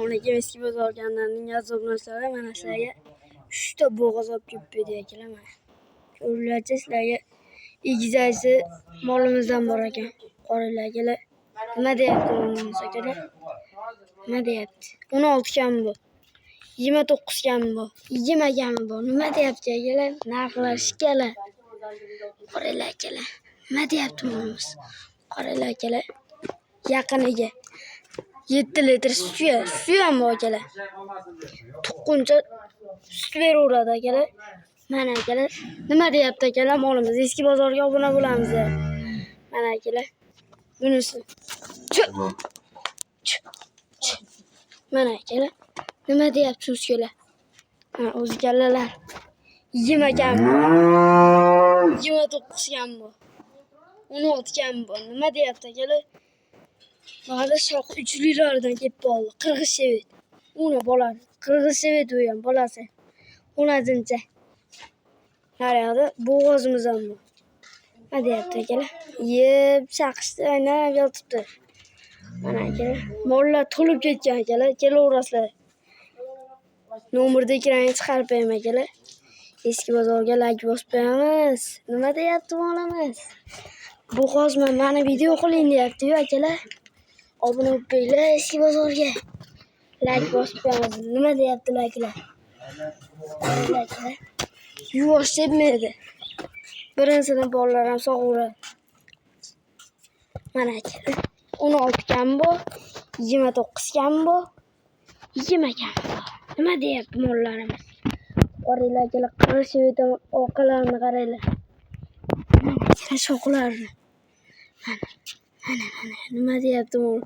alaykum eski bozor kanalining aziz obunachilari. Mana sizlarga 3 ta bo'g'iz olib kelib berdi akalar mana. Ko'ringlarchi, sizlarga egizasi molimizdan bor ekan. Qaranglar akalar. Nima deyapti molimiz akalar? Nima deyapti? 16 kam bu. 29 kam bu. 20 kam bu. Nima deyapti akalar? Narxlar shikala. Qaranglar akalar. Nima deyapti molimiz? Qaranglar akalar. Yaqiniga 7 litr suti, suti ham bor akalar. Tuqquncha sut beraveradi akalar. Mana akalar. Nima deyapti akalar molimiz? Eski bozorga obuna bo'lamiz. Mana akalar. Bunisi. Ch. Ch. Ch. Mana akalar. Nima deyapti uskalar? Ha, o'zi kallalar. 20 kam. 29 kam bu. 16 kam bu. Nima deyapti akalar? Mana shox uchlilardan kelib qoldi. Qirg'iz shevet. Uni bolasi. Qirg'iz shevet u ham bolasi. O'nazincha. Naryoqda bo'g'ozimiz ham bor. Nima deyapti akalar? Yeb chaqishdi, aynan yotibdi. Mana akalar, mollar to'lib ketgan akalar, kelaverasizlar. Nomerni ekranga chiqarib qo'yaman akalar. Eski bozorga like bosib qo'yamiz. Nima deyapti molimiz? Bo'g'ozman, mani video qiling deyapti-yu akalar. Obuna bo'lib qo'yinglar eski bozorga. Like bosib qo'yamiz. Nima deyapti likelar? Likelar. Yuvosh tepmaydi. Birinchi sinf bolalar ham sog'averadi. Mana akalar. 16 kam bu, 29 kam bu, 20 kam bu. Nima deyapti mollarimiz? Qaranglar akalar, qirg'iz orqalarini qaranglar. Mana akalar shoxlarini. Mana, mana, mana nima deyapti mol?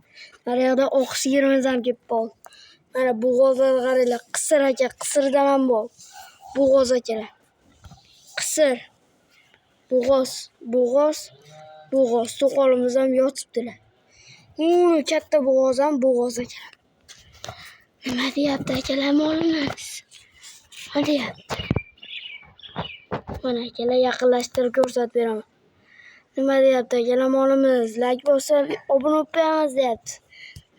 Naryoqda oq sigirimiz ham kelib qoldi. Mana bo'g'ozlarni qaranglar, qisir aka, qisirdan ham bor. Bo'g'oz akalar. Qisir. Bo'g'oz, bo'g'oz, bo'g'oz. So'qolimiz ham yotibdilar. Uni katta bo'g'oz ham bo'g'oz akalar. Nima deyapti akalar molimiz? Nima deyapti? Mana akalar yaqinlashtirib ko'rsatib beraman. Nima deyapti akalar molimiz? Like bosib obuna bo'lib qo'yamiz deyapti.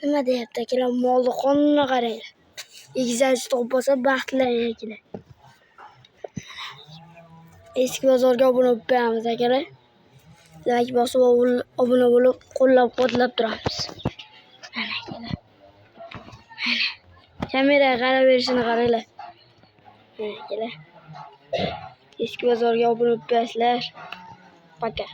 Nima deyapti akalar? Molni qonini qaranglar. Egizakchi tug'ib bo'lsa baxtli akalar. Eski bozorga obuna bo'lib qo'yamiz akalar. Like bosib obuna bo'lib qo'llab-quvvatlab turamiz. Mana akalar. Mana. Kameraga qarab berishini qaranglar. Mana akalar. Eski bozorga obuna bo'lib qo'yasizlar. Пока.